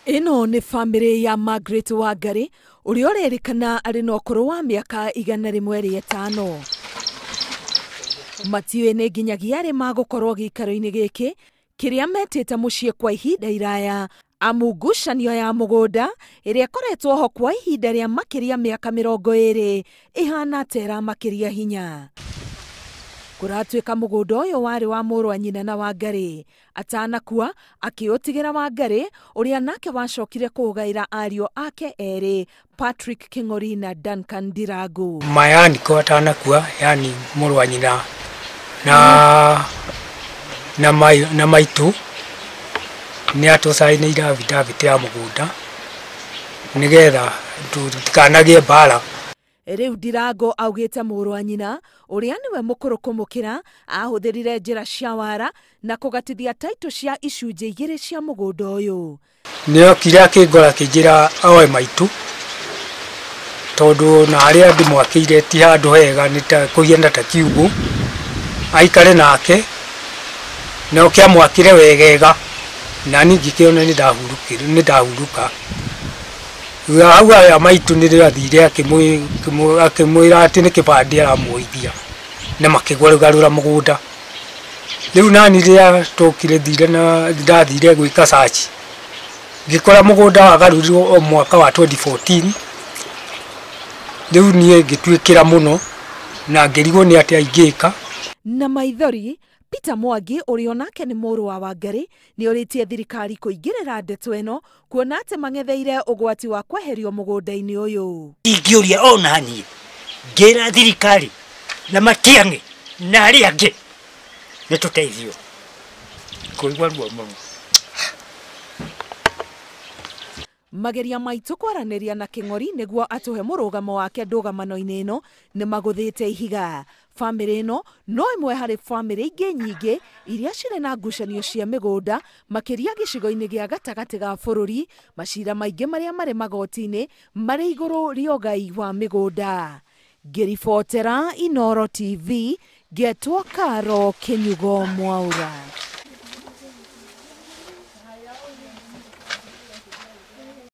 Ĩno nĩ bamĩrĩ ya Margaret Wangari ũrĩa ũrerĩkana arĩ na ũkũrũ wa mĩaka 105. Matiũĩ nĩ nginyagia rĩ magũkorwo gĩikaro-inĩ gĩkĩ kĩrĩa metĩte mũciĩ kwa ihinda iraya, amu ngucanio ya mũgũnda ĩrĩa ĩkoretwo ho kwa ihinda rĩa makĩria mĩaka 20 ĩhana ta ĩramakĩria hinya. Kũratuĩka mũgũnda ũyũ warĩ wa mũrũ wa nyina na Wangari. Atanakua akĩũtigĩra Wangari ũrĩa nake wacokire kũũgaĩra ariũ ake erĩ Patrick King'ori na Duncan Ndirangu. Mayaniko atanakua, yani mũrũ wa nyina na maitu nĩ atũcainĩire affidavit ya mũgũnda nĩgetha tũtikanagĩe mbara. Rĩu Ndirangu augĩte mũrũ wa nyina ũrĩa nĩwe mũkũrũ kũmũkĩra ahũthĩrire njĩra cia wara na kũgatithia taitũ cia icunjĩ 2 cia mũgũnda ũyũ. Nĩokire akĩngora akĩnjĩra oe maitũ tondũ na harĩa ndĩmwakĩire ti handũ hega, nĩ ta kũhiana ta kiugũ, aikare nake na oke amwakĩre wegega, na niĩ ngĩkĩona nĩ ndahurũka. Hau aya maitũ nĩrĩo athire akĩmwĩra atĩ nĩ kĩbandĩ aramwoithia na makĩgarũra mũgũnda. Rĩu nani rĩrĩa tokire thire na ndathire gwĩka search ngĩkora mũgũnda wagarũrirwo o mwaka wa 2014. Rĩu niĩ ngĩtuĩkĩra mũno na ngĩrigwo nĩ atĩa ingĩka. Na maithori Peter Mwangi ũrĩa onake nĩ mũrũ wa Wangari nĩ orĩtie thirikari kũingĩrĩra ndeto ĩno kuona atĩ mang'etheire ũgwati wa kweherio mũgũnda-inĩ ũyũ. Ingĩũria ona niĩ ngĩra thirikari na Matiang'i na arĩa angĩ nĩ tũteithio. Kũigua ruo mũno. Mageria maitũ kwaranĩria na King'ori nĩguo atũhe mũrũgamo wake ndũgamano-inĩ ĩno nĩ magũthĩte ihiga. Bamĩrĩ ĩno no ĩmwe harĩ bamĩrĩ ingĩ nyingĩ iria cirĩ na ngucanio cia mĩgũnda makĩria gĩcigo-inĩ gĩa gatagatĩ ga bũrũri, macira maingĩ marĩa marĩ magoti-inĩ marĩ igũrũ rĩa ũgai wa mĩgũnda. Ngĩribotera Inooro TV, ngetwo Karo Kĩnyugo Mwaura.